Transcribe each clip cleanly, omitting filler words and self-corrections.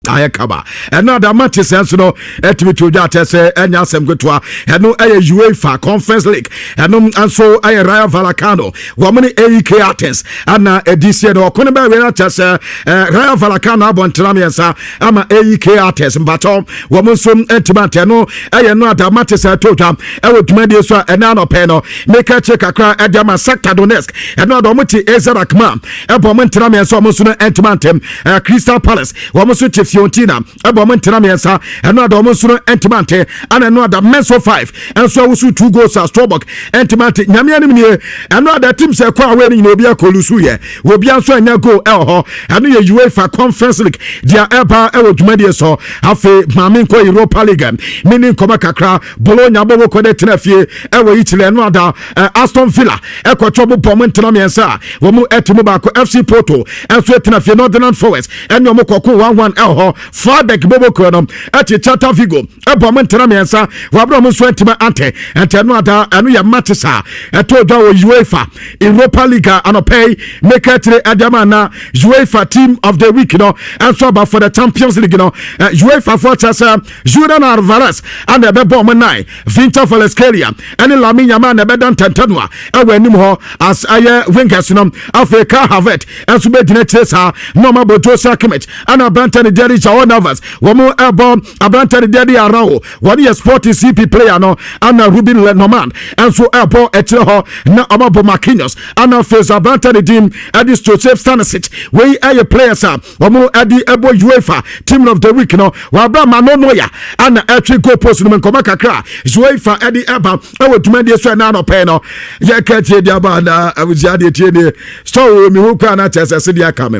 Ayɛ kaba. Ɛno adama te sɛ nso no ɛtumi to dwa atɛ sɛ ɛnyɛ asɛm ketewa. Ɛno ɛyɛ UEFA Conference League. Ɛno nso ɛyɛ Rayo Vallecano wɔn ne AEK Athens ana ɛdi sie no. Ɔko no bɛyɛ no akyɛ sɛ Rayo Vallecano abɔ ntena mmiɛnsa ama AEK Athens. Mpatɔ wɔn nso ntumi antɛ no. Ɛyɛ no adama te sɛ ɛto dwa ɛwɔ dwumadie so a ɛnɛ anɔpɛ no meka kyerɛ kakra ɛde ama. Shakhtar Donetsk ɛno ada wɔn te AZ Alkmaar ɛbɔ wɔn ntena mmiɛnsa, wɔn nso no ntumi antɛm. Crystal Palace wɔn nso te Fiorentina ɛbɔ wɔn ntena mmiɛnsa, ɛno ada wɔn nso no ntumi ante. Ana ɛno ada Mainz 05 ɛnso awosu two goals a Strasbourg ntumi ante. Nyame anim nie, ɛno ada team sɛ ɛkɔ away no nyina obi akɔ lose yɛ, obi nso anya goal ɛwɔ hɔ. Ɛno yɛ UEFA Conference League deɛ ɛba ɛwɔ dwumadie so. Afei maame nkɔ Europa League mene nkɔmɔ kakra. Bologna bɔ wokɔ de tena fie ɛwɔ Italy. Ɛno ada Aston Villa ɛkɔtɔ mo bɔ mo ntena mmiɛnsa a wɔn ɛte mu baako. FC Porto ɛnso ɛtena fie. Nottingham Forest ɛne ɔmo kɔko 1-1 ɛwɔ hɔ. Freiburg boboko no ɛte Celta Vigo ɛbɔ mo ntena mmiɛnsa, wɔabere ɔmo nso ɛntoma ante. Ɛntɛ ɛno ada ɛno yɛ matches a ɛtɔ dwa wɔ UEFA Europa League a anɔpɛ yi meka kyerɛ ɛde ama. Na UEFA Team of the Week no ɛnso aba for the Champions League no. UEFA fo kyerɛ sɛ Julian Alvarez ana ɛbɛbɔ ɔmo nine, Khvicha Kvaratskhelia ɛne Lamine Yamal na ɛbɛda ntɛntɛno a ɛwɔ anim hɔ as ɛyɛ wingers no. Afei Kai Havertz ɛnso bɛgyina kyerɛ saa na ɔmo abɔ Joshua Kimmich ɛna aberante ne deɛ de Joao Neves. Wɔn ɛbɔ aberante ne deɛ de Araujo, wɔn yɛ Sporting CP player no, ana Ruben Le Normand ɛnso ɛbɔ akyerɛ hɔ na ɔmo abɔ Marquinhos, ana afei so aberante ne din ɛde Joseph Stanisic. Wei ɛyɛ players a wɔn ɛde ɛbɔ UEFA Team of the Week no. Wɔabra Manuel Neuer ana ɛtwe goal post no mu. Nkɔmɔ kakra UEFA ɛde ɛba ɛwɔ dwumadie so ɛna anɔpɛ no yɛka tie de aba. Na abusua deɛ tie nie store mi ho kwan na kyerɛ sɛ sɛdeɛ aka me.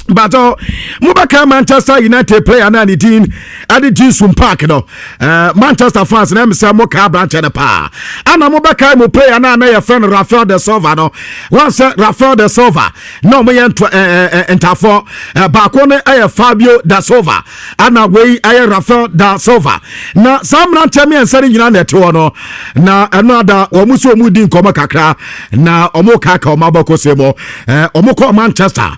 But mobɛka Manchester United player na ne din ɛde Ji-sung Park no, Manchester fans na ɛm sɛ moka aberankyɛ no paa. Ana mobɛka mu player no a na yɛfrɛ no Rafael de Silva no. Wɔn sɛ Rafael de Silva na ɔmo yɛ ntafoɔ baako no ɛyɛ Fabio da Silva, ana wei ɛyɛ Rafael da Silva. Na saa mmeranteɛ mmiɛnsa no nyinaa na ɛte hɔ no, na ɛno ada wɔn nso wɔn di nkɔmɔ kakra na wɔn kaka wɔn abɔkɔ sɛ mu wɔn kɔ Manchester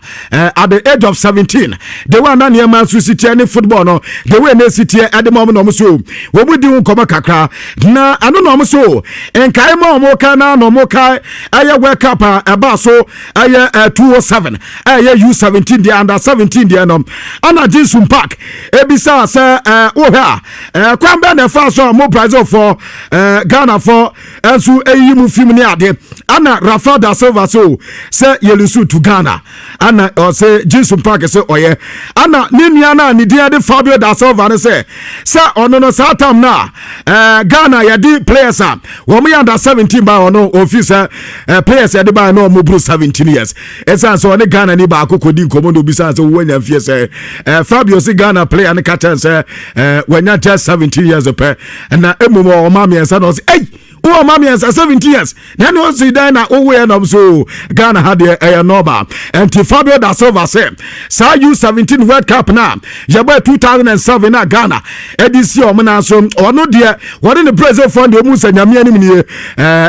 at the age of 17, the way na nneɛma nso si teɛ ne football no, the way na esi teɛ ɛde ma wɔn na wɔn so wɔn di ho nkɔmɔ kakra. Na ɛno na wɔn so nkae ma wɔn ka na wɔn ka ɛyɛ World Cup a ɛba so ɛyɛ 207, ɛyɛ U17 deɛ, under 17 deɛ no. Ɛna Ji-sung Park ebisa sɛ wohwɛ a kwan bɛɛ na ɛfa so a mo Brazil fɔ, Ghana fɔ ɛnso ɛyi mu fim ne ade. Ana Rafael da Silva so sɛ yɛ lose to Ghana, ana ɔsɛ Ji-sung Park sɛ ɔyɛ ana ne nua no a ne din de Fabio da Silva no sɛ ɔno no saa tam no a Ghana yɛde players a wɔn yɛ under 17 ba, ɔno ofi sɛ players yɛde ba no ɔmo buru 17 years. Ɛsiane sɛ ɔne Ghana ni baako kɔdi nkɔmmɔ na obisa sɛ wɔanya mfie sɛ Fabio si Ghana player no ka kyɛn sɛ wɔanya just 17 years pɛ, na mmom ɔma mmiɛnsa na ɔsɛ ɛy wowɔ ma mmiɛnsa 70 years na ɛne ɔsi dan na wowoyɛ nam so Ghana ha deɛ ɛyɛ normal. Ɛnti Fabio da Silva sɛ saa U17 World Cup na yɛbɔ 2007 na Ghana ɛde si ɔmo na so ɔno deɛ wɔde ne Brazil fɔ deɛ ɔmu sɛ Nyame anim nie,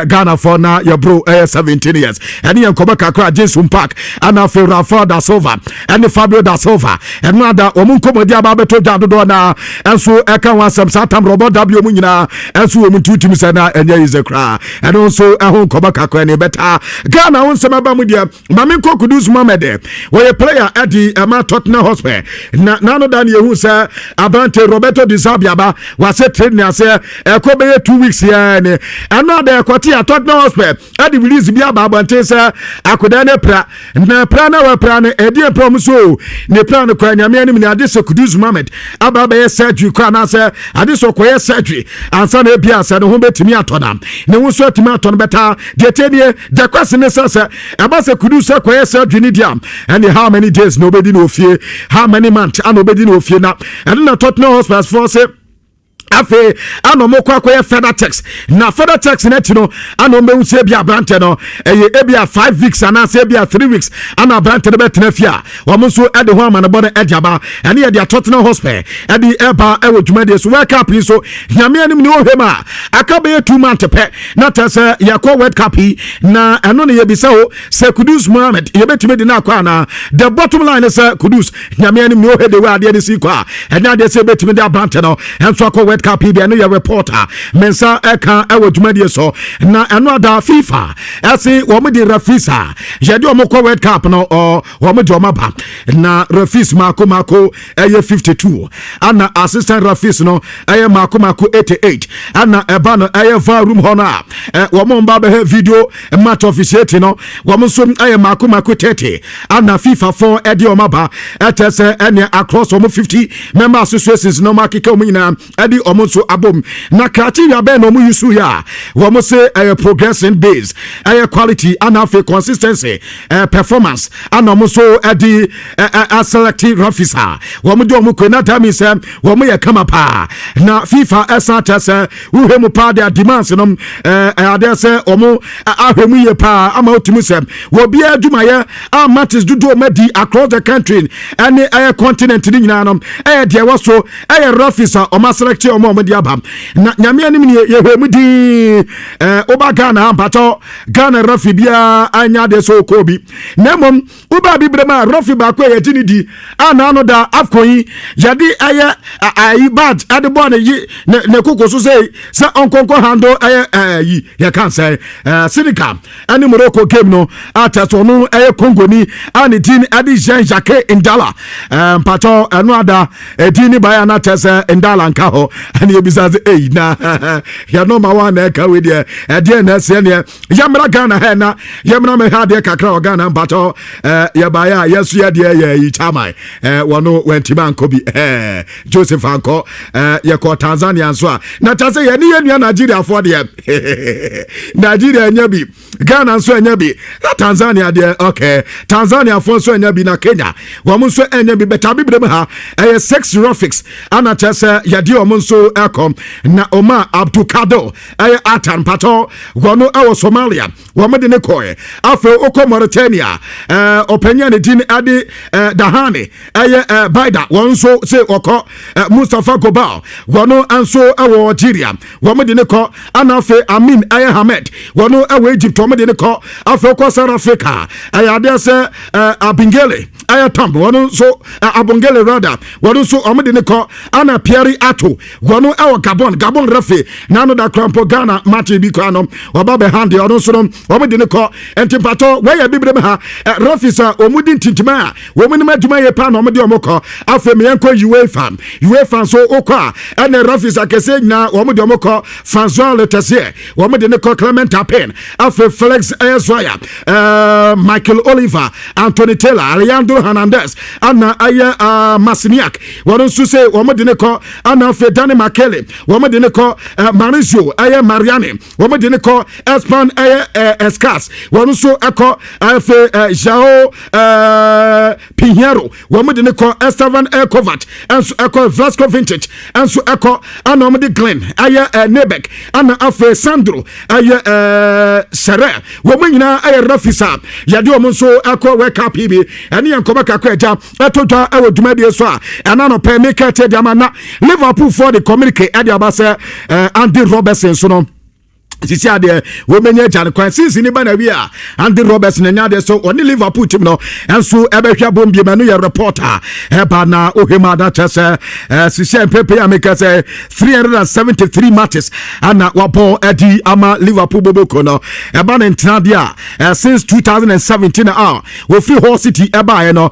Ghana fɔ na yɛboro ɛyɛ 17 years. Ɛne yɛn nkɔmɔ kakra Ji-sung Park ɛna afei Rafael da Silva ɛne Fabio da Silva ɛno ada wɔn nkɔmɔdi aba abɛtɔ dwa dodoɔ na ɛnso ɛka ho asɛm saa tam rɔbɔ w mu nyinaa ɛnso wɔ mu ntutum sɛ na ɛnyɛ yi sɛ koraa. Ɛno nso ɛho nkɔmɔ kakra ne bɛta Ghana ho nsɛm aba mu deɛ. Maame nkɔ Kudus Mohammed, wɔyɛ player ɛde ɛma Tottenham Hotspur. Na nano da ne yɛhu sɛ aberante Roberto De Zerbi aba wasɛ training aseɛ ɛkɔ bɛyɛ 2 weeks yɛ ne ɛno ada ɛkɔte a Tottenham Hotspur ɛde release bi aba abɔnten sɛ akoda ne pra na pra na wɔpra no ɛdeɛ pɛ ɔm so ne pra no kɔ Nyame anim ne ade sɛ Kudus Mohammed aba bɛyɛ surgery kɔ anaasɛ ade sɛ ɔkɔyɛ surgery ansa na ebia sɛ ne ho bɛtumi atɔ na ne ho nso atumi atɔ no. Bɛta deɛ tie nie, the question ne sɛ ɛba sɛ Kudus kɔyɛ surgery ne deɛ a, ɛne how many days na obɛdi na ofie, how many months ana obɛdi na ofie? Na ɛno na Tottenham Hotspur foɔ sɛ Afei ana ɔmo kɔ akɔyɛ further checks, na further checks n'akyi no ana ɔmo bɛhu sɛ ebi aberante no ɛyɛ ebi a 5 weeks anaasɛ ebi a 3 weeks ana aberante no bɛtena fie a wɔn nso ɛde ho amanebɔ no ɛde aba. Ɛne yɛde atɔtena hospital ɛde ɛba ɛwɔ dwumadie so. World Cup yi so, Nyame anim ne ɔhwɛ mu a, aka bɛyɛ 2 month pɛ na kyerɛ sɛ yɛkɔ World Cup yi, na ɛno ne yɛbisa o sɛ Kudus Mohammed yɛbɛtumi de no akɔ anaa. The bottom line sɛ Kudus, Nyame anim ne ɔhwɛ de wɔ adeɛ no si kɔ a, ɛnyɛ adeɛ sɛ yɛbɛtumi de aberante no ɛnso akɔ World Cup yi deɛ. Ɛno yɛ report a me nsa ɛka ɛwɔ dwumadie so. Na ɛno ada, FIFA ɛse wɔn de referees a yɛde wɔn kɔ World Cup no ɔ wɔn de wɔn aba, na referees mako mako ɛyɛ 52, ana assistant referees no ɛyɛ mako mako 88, ana ɛba no ɛyɛ VAR room hɔ no a wɔn mba bɛhɛ video match officiating no, wɔn nso ɛyɛ mako mako 30, ana FIFA fo ɛde wɔn aba. Ɛkyɛ sɛ ɛnea across wɔn 50 member associations na wɔn akeka wɔn nyinaa ɛde wɔn nso abom. Na criteria bɛn na wɔn yi so yɛ a wɔn sɛ ɛyɛ progression base, ɛyɛ quality, ana afei consistency, performance, ana wɔn nso ɛde ɛ ɛ select referees a wɔn de wɔn kɔ na that means sɛ wɔn yɛ kama paa. Na FIFA ɛsan kyerɛ sɛ wohwɛ mu paa de demands no ɛɛ adeɛ sɛ wɔn ahwɛ mu yie paa ama otumi sɛ wɔbiara adwumayɛ a matches dodoɔ wɔn adi across the country ɛne ɛyɛ continent ne nyinaa no ɛyɛ deɛ ɛwɔ so ɛyɛ referees a wɔn aselect wɔn a wɔn de aba. Na Nyame anim nie, yɛhwɛ mu dii woba Ghana ha, mpatɔ Ghana referee biara anya adeɛ sɛ ɔkɔɔ bi, na mmom woba bibire mu a, referee baako a yɛgye ne di a naano da AFCON yi yɛde ɛyɛ ayi badge ɛde bɔɔ ne yi ne koko so sɛ ɔnkɔnkɔ handle ɛyɛ ɛyi yɛka sɛ Senegal ɛne Morocco game no a kyerɛ sɛ ɔno ɛyɛ Congoni a ne din ɛde Jean Jacques Ndala. Mpatɔ ɛno ada ɛdin ne baeɛ na kyerɛ sɛ Ndala nka hɔ, ɛne yɛbisa sɛ ei, na yɛno ma wa na ɛka wei deɛ, ɛdeɛ na ɛseɛ neɛ yɛmmra Ghana ha na yɛmmra mɛhwɛ adeɛ kakra wɔ Ghana. Mpatɔ yɛbaeɛ a yɛso yɛdeɛ yɛ yi chairman wɔno wantimi ankɔ bi, Joseph ankɔ. Yɛkɔ Tanzania nso a, na kyerɛ sɛ yɛne yɛ nua Nigeriafoɔ deɛ, Nigeria anya bi, Ghana nso anya bi, na Tanzania deɛ, okay, Tanzaniafoɔ nso anya bi, na Kenya wɔn nso anya bi bɛta. Bibire mu ha ɛyɛ six referees ana kyerɛ sɛ yɛde wɔn nso ɛkɔ, na ɔma Abdulkadir ɛyɛ Atan, mpatɔ wɔn ɛwɔ Somalia, wɔn de ne kɔɛ. Afei okɔ Mauritania, ɔpanyin a ne din ɛde Dahane ɛyɛ Baida, wɔn nso sɛ ɔkɔ. Mustapha Gobal, wɔn nso ɛwɔ Algeria, wɔn de ne kɔ, ana afei Amin ɛyɛ Hamed, wɔn ɛwɔ Egypt, wɔn de ne kɔ. Afei okɔ South Africa, ɛyɛ adeɛ sɛ Abingele ɛyɛ Tam, wɔn nso Abongele rather, wɔn nso wɔn de ne kɔ, ana Pierre Ato, wɔn ɛwɔ Gabon, Gabon referee n'ano da kora mpo Ghana match bi kora no ɔba bɛ hand, ɔno nso no wɔn de ne kɔ. Nti mpatɔ wɔyɛ bibire mu ha referees a wɔn di ntintima a wɔn nim adwuma yɛ paa na wɔn de wɔn kɔ. Afei mìíràn kɔ UEFA. UEFA nso wokɔ a, ɛna referees akɛseɛ nyinaa wɔn de wɔn kɔ. Francois Letexier, wɔn de ne kɔ, Clement Turpin, afei Felix ɛyɛ Zwayer, Michael Oliver, Anthony Taylor, Alejandro Hernandez, ana ɛyɛ Marciniak, wɔn nso sɛ wɔn de ne kɔ, ana afei Danny Makkelie, wɔn de ne kɔ, Maurizio ɛyɛ Mariani, wɔn de ne kɔ, Espan ɛyɛ Escas, wɔn nso ɛkɔ, afei Joao Pinheiro, wɔn de ne kɔ, Esteban Kovac ɛnso ɛkɔ, Vlatko Vincic ɛnso ɛkɔ, ana wɔn de Glenn ɛyɛ Nyberg, ana afei Sandro ɛyɛ Schärer, wɔn nyinaa ɛyɛ referees a yɛde wɔn nso ɛkɔ World Cup yi bi. Ɛne yɛn nkɔmɔ kakra agya ɛto dwa ɛwɔ dwumadie so a ɛna no pɛ meka kyɛ de ama. Na Liverpool foɔ de communique ɛde aba sɛ Andy Robertson so no sisi adeɛ wɔmɛnya agya no kwan sinsi ne ba na wi a Andy Roberts na nya adeɛ so ɔne Liverpool team no ɛnso ɛbɛhwɛ bom biem. Ɛno yɛ report a ɛba na wohwɛ mu ada kyerɛ sɛ sisi a mpɛpɛ a meka sɛ 373 matches ana wabɔ ɛdi ama Liverpool boboko no. Ɛba ne ntena deɛ a, since 2017 a wɔfiri Hull City ɛbaeɛ no,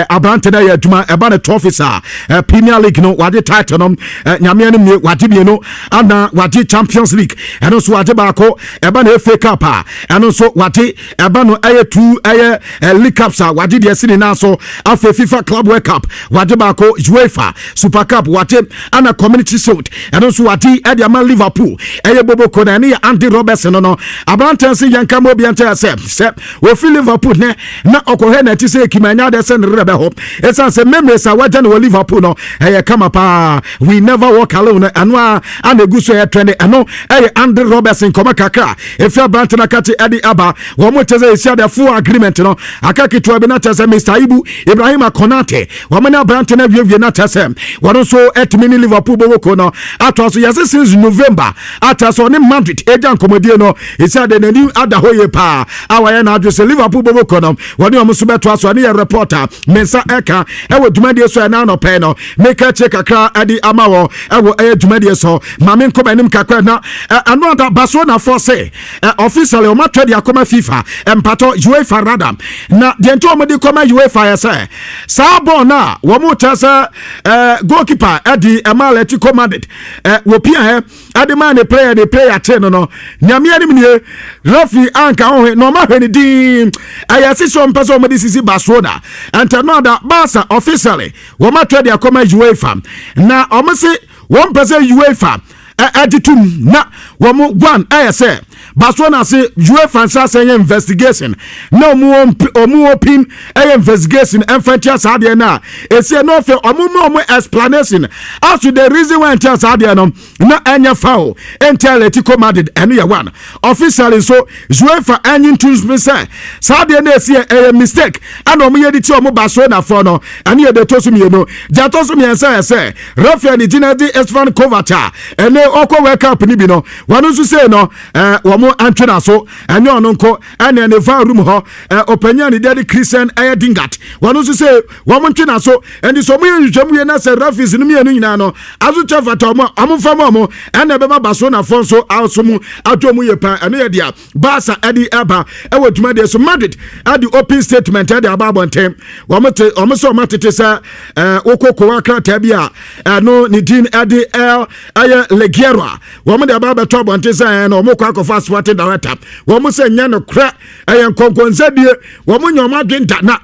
aberante no yɛ adwuma. Ɛba ne trophies a, Premier League no wagye title no, Nyame anim nie, wagye mmienu, ana wagye Champions League ɛno nso wagye. Wagye baako ɛba no FA Cup a, ɛno nso wagye ɛba no. Ɛyɛ two ɛyɛ League Cups a wagye deɛ si ne nan so. Afei FIFA Club World Cup wagye baako, UEFA Super Cup wagye, ana Community Shield ɛno nso wagye ɛde ama Liverpool. Ɛyɛ boboko na ɛne yɛ Andy Robertson no. Aberanteɛ nso yɛnka ma obi nkyɛn sɛ ofi Liverpool nɛ na ɔkɔhwɛ n'akyi sɛ ekima anya adeɛ sɛ ne rɛ bɛ hɔ, ɛsiane sɛ memories a wagya no wɔ Liverpool no ɛyɛ kama paa. "We never walk alone" ɛno a ana egu so ɛyɛ trend. Ɛno ɛyɛ Andy Robertson nkɔmɔ kakra efi aberante no akakye ɛde aba. Wɔn mo kyɛ sɛ esi adeɛ full agreement no aka ketewa bi na kyɛ sɛ Mr Ibu Ibrahima Konate wɔn ne aberante no awiewie na kyɛ sɛ wɔn nso ɛtumi ne Liverpool bɔwɔko no atoa so. Yɛsɛ since November ata sɛ ɔne Madrid agya nkɔmmɔdie no, esi adeɛ n'ani ada hɔ yie paa a wɔyɛ n'adwo sɛ Liverpool bɔwɔko no wɔne wɔn nso bɛtoa so. Ɛne yɛ reporter mensa ɛka ɛwɔ dwumadie so. Ɛna anɔpɛ no meka kyerɛ kakra ɛde ama wɔ ɛwɔ ɛyɛ dwumadie so. Maame nkɔmɔ anim kakra na ɛno ada Barcelona fɔ sɛ officially wɔn atwa de akɔma FIFA, mpatɔ UEFA rather. Na deɛ nti wɔn de kɔma UEFA yɛ sɛ saa bɔɔl no a wɔn kyerɛ sɛ goalkeeper ɛde ɛma Atletico Madrid wɔ pia hɛ ɛde maa ne player, ne player kye no. Nyame anim nie, referee anka ho hwɛ na ɔma hwɛ ne din. Ɛyɛ sisi wɔn mpɛ sɛ wɔn de sisi Barcelona ɛntɛ no ada. Barca officially wɔn atwa de akɔma UEFA na wɔn se wɔn mpɛ sɛ UEFA ɛgye tum na wɔn guan. Ɛyɛ sɛ Barcelona se UEFA nsa sɛ yɛ investigation na ɔmo open ɛyɛ investigation ɛmfa nkyɛn saa adeɛ no a esi ɛno afɛ ɔmo mu ɔmo explanation as to the reason why nkyɛn saa adeɛ no na ɛnyɛ foul ɛnkyɛn Atletico Madrid. Ɛno yɛ one. Officially nso UEFA ɛnyi ntum sɛ saa adeɛ no esi ɛyɛ mistake ɛna ɔmo yɛ de ti ɔmo Barcelona fɔ no. Ɛno yɛ de to so mmienu. Deɛ ɛtɔ so mmiɛnsa yɛ sɛ referee ne gyina de Istvan Kovac a ɛne ɔkɔ World Cup ni bi no, wɔn nso sei no wɔn antwe na so. Ɛnyɛ ɔno nko, ɛne ne VAR room hɔ ɔpanyin a ne deɛ de Christian ɛyɛ Dingert, wɔn nso sɛ wɔn ntwe na so. Ɛnti sɛ wɔn yɛ nhwehwɛmu yɛ na sɛ referees no mmienu nyinaa no aso kyɛ fata wɔn a wɔn nfa mu wɔn ɛna ɛbɛma Barcelona fo nso aso mu ato wɔn yɛ paa. Ɛno yɛ deɛ Barca ɛde ɛba ɛwɔ dwumadie so. Madrid ɛde open statement ɛde aba abɔnten. Wɔn te wɔn sɛ wɔn atete sɛ wokɔ kowa krataa bi a ɛno ne din ɛde ɛl ɛyɛ Leguero a wɔn de aba abɛtɔ abɔnten sɛ ɛɛ na wɔn kɔ akɔfa sporting director. Wɔn sɛ nyɛ no korɛ, ɛyɛ nkɔnkɔnsadie. Wɔn nyɛ wɔn adwen da na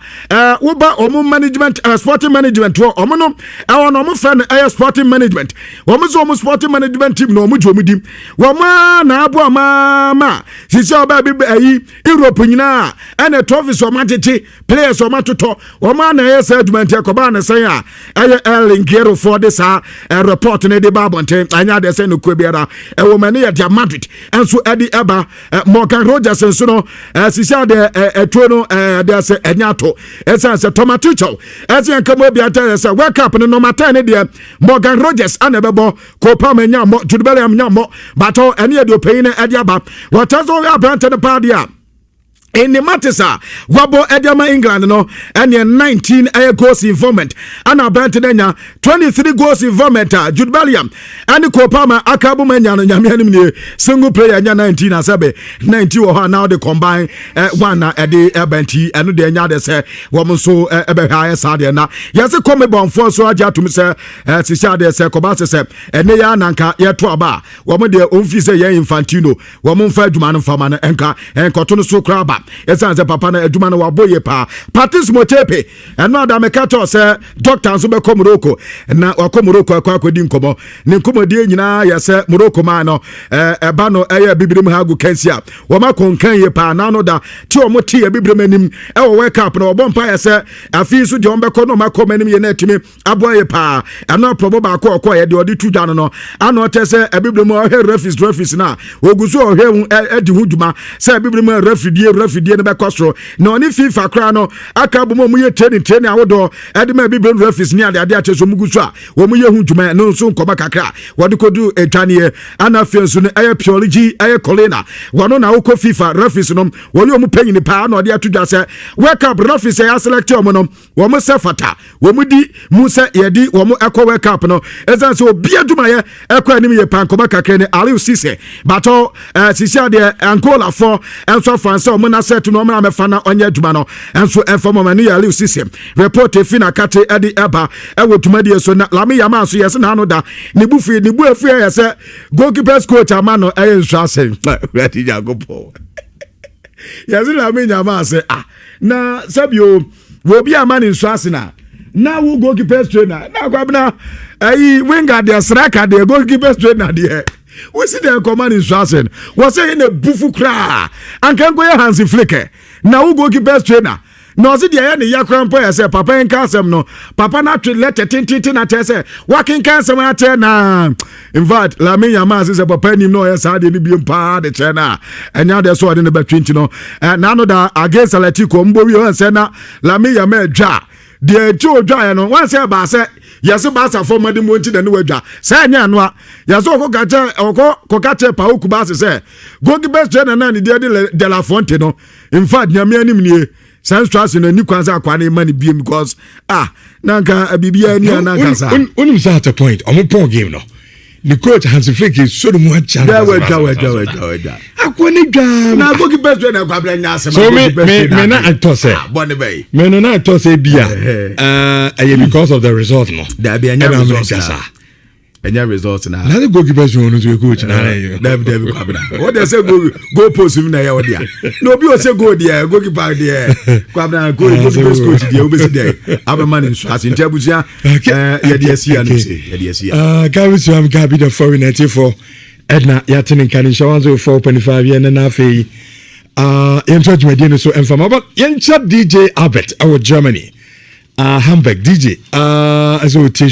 woba wɔn management, sporting management wɔ wɔn no ɛwɔ na wɔn fɛ no ɛyɛ sporting management. Wɔn nso wɔn sporting management team na wɔn gye wɔn di wɔn a na abo amaama sisi ɔbaa bi ɛyi Europe nyinaa ɛna trophies wɔn agyegye, players wɔn atotɔ, wɔn a na ɛyɛ sɛ adwuma. Nti ɛkɔbaa ne sɛn a ɛyɛ El foɔ de saa report ne de ba abɔnten, ɛnyɛ adeɛ sɛ no kuo biara ɛwɔ mɛ ne yɛ deɛ Madrid nso ɛde ɛba. Morgan Rogers nso no sisi adeɛ ɛtuo no deɛ sɛ ɛnyɛ ato, ɛsiane sɛ Thomas Tuchel ɛsɛ yɛn kama obi ata sɛ World Cup no number 10 ne deɛ Morgan Rogers ana ɛbɛbɔ. Cole Palmer nya mmɔ, Jude Bellingham nya mmɔ batɔ. Ɛne yɛ deɛ ɔpanyin no ɛde aba. Wɔkyɛ sɛ ɔyɛ aberante no paa deɛ a ɛne matches a wabɔ ɛde ama England no ɛneɛ 19 ɛyɛ goals involvement, ɛna aberante no anya 23 goals involvement a Jude Bellingham ɛne Cole Palmer aka abom anya no. Nyame anim nie, single player anya 19 asɛbe 19 wɔ hɔ a na wode combine one na ɛde ɛba. Nti ɛno deɛ ɛnya de sɛ wɔn nso ɛbɛhwɛ ayɛ saa deɛ. Na yɛse kɔmebɔnfoɔ nso agye atom sɛ sisi adeɛ sɛ kɔba sɛ ɛne yɛ ananka yɛto aba a, wɔn deɛ ɔmfi sɛ yɛn Infantino wɔn mfa adwuma no mfama no ɛnka ɛnkɔto no so koraa ba, ɛsiane sɛ papa no adwuma no wabɔ yie paa. Patrice Motsepe, ɛno ada meka kyɛw sɛ doctor nso bɛkɔ Morocco na wakɔ Morocco akɔ akɔdi nkɔmmɔ. Ne nkɔmmɔdie nyinaa yɛ sɛ Morocco man no ɛba no ɛyɛ bibirim ha agu kansi a wɔn akɔnkan yie paa n'ano da te wɔn te abibirim anim ɛwɔ World Cup no. Wɔbɔ mpa yɛ sɛ afei nso deɛ wɔn bɛkɔ no wɔn akɔ wɔn anim yie na atumi aboa yie paa. Ɛno aprɔbɔ baako ɔkɔ yɛ deɛ ɔde tu dwa no ano ɔkyɛ sɛ abibirim ɔhwɛ referees na ogu so ɔhwɛ ho ɛdi ho dwuma sɛ abibirim referee die no bɛkɔ soro na ɔne FIFA koraa no aka abom a wɔyɛ training ahodoɔ ɛde ma abibirim referees ne adeade akyɛ so wɔn gu so a wɔn yɛ ho dwuma no nso. Nkɔmɔ kakra wɔde kɔdu adwaneɛ ana afei nso no ɛyɛ Pierluigi ɛyɛ Collina, wɔno na wokɔ FIFA referees no wɔyɛ wɔn panyin paa na ɔde ato dwa sɛ World Cup referees ɛyɛ aselect wɔn no, wɔn sɛ fata wɔn di mu sɛ yɛde wɔn ɛkɔ World Cup no, ɛsiane sɛ obi adwumayɛ ɛkɔ anim yɛ pa. Nkɔmɔ kakra ne Aliou Cisse batɔ sisi adeɛ Angolafoɔ nso afa sɛ wɔn na sɛ no ɔmena mɛfa na ɔnyɛ adwuma no ɛnso ɛmfa mɔma ne yɛ Aliou Cisse report efi na kate ɛde ɛba ɛwɔ dwumadie so. Na Lamine Yamal nso, yɛsɛ n'ano da ne bu fi ne bu efi yɛ sɛ goalkeepers coach ama no ɛyɛ nsu asɛn. Wurade Nyankopɔn, yɛsɛ Lamine Yamal sɛ, ah, na sɛbio wɔ obi ama ne nsu ase na wo goalkeepers trainer na Kwabena ɛyi winger deɛ, striker deɛ, goalkeepers trainer deɛ, wosi deɛ nkɔma ne nsu ase no, wɔsɛ yɛ na bufu koraa anka nkɔyɛ Hansi Flick na wo goalkeepers trainer. Na ɔsi deɛ ɛyɛ ne ya koraa mpo yɛ sɛ papa yi nka asɛm no, papa no atwe lɛtɛ tententen na kyerɛ sɛ wakenka asɛm akyerɛ na in fact Lamine Yamal ase sɛ papa anim na ɔyɛ saa deɛ no biem paa de kyerɛ no a, ɛnyɛ adeɛ sɛ ɔde no bɛtwe. Nti no n'ano da against Atletico mbɔ wie ɔn sɛ na Lamine Yamal adwa deɛ akyi odwaeɛ no wɔn sɛ ɛbaa sɛ yɛsɛ Barca fɔ ɔmɔde mu nti na ne wadwa sɛ ɛnyɛ ano a yɛsɛ ɔkɔ ka kyɛ ɔkɔ kɔka kyɛ Pau Cubarsi sɛ goalkeeper trainer na ne deɛ de De La Fuente no, in fact, Nyame anim nie, saa nso no ani kwan sɛ akwa ne ma no biem because, ah, na nka biribiara ni a na nka saa. Wonim sɛ at a point ɔmo pɔn game no, ne coach Hansi Flick so no mu agya. Dɛ wadwa, wadwa, wadwa, wadwa. Akɔ ne dwa. Na goalkeeper trainer Kwabena nya asɛm. So me na atɔ sɛ bɔne bɛyi. Me no na atɔ sɛ bia ɛyɛ because of the result no. Dabi, ɛnyɛ result na, ɛnyɛ result na. Na ne goalkeeper so no so yɛ coach na. Dabi, dabi, Kwabena, o de sɛ goal post mu na ɛyɛ o deɛ na obi o sɛ goal deɛ, goalkeeper deɛ, Kwabena, goalkeeper coach deɛ, o bɛ si deɛ abɛma ne nsu ase. Nti abusua, yɛde asi ya no se yɛde asi ya. Gabi Suam Gabi the foreign ɛtifo ɛna yɛate ne nka ne nhyɛ 104.5 yɛn ne n'afei yɛnto adwumadie no so mfama, but yɛnkyɛ DJ Albert ɛwɔ Germany, Hamburg. DJ ɛsɛ ɔtie.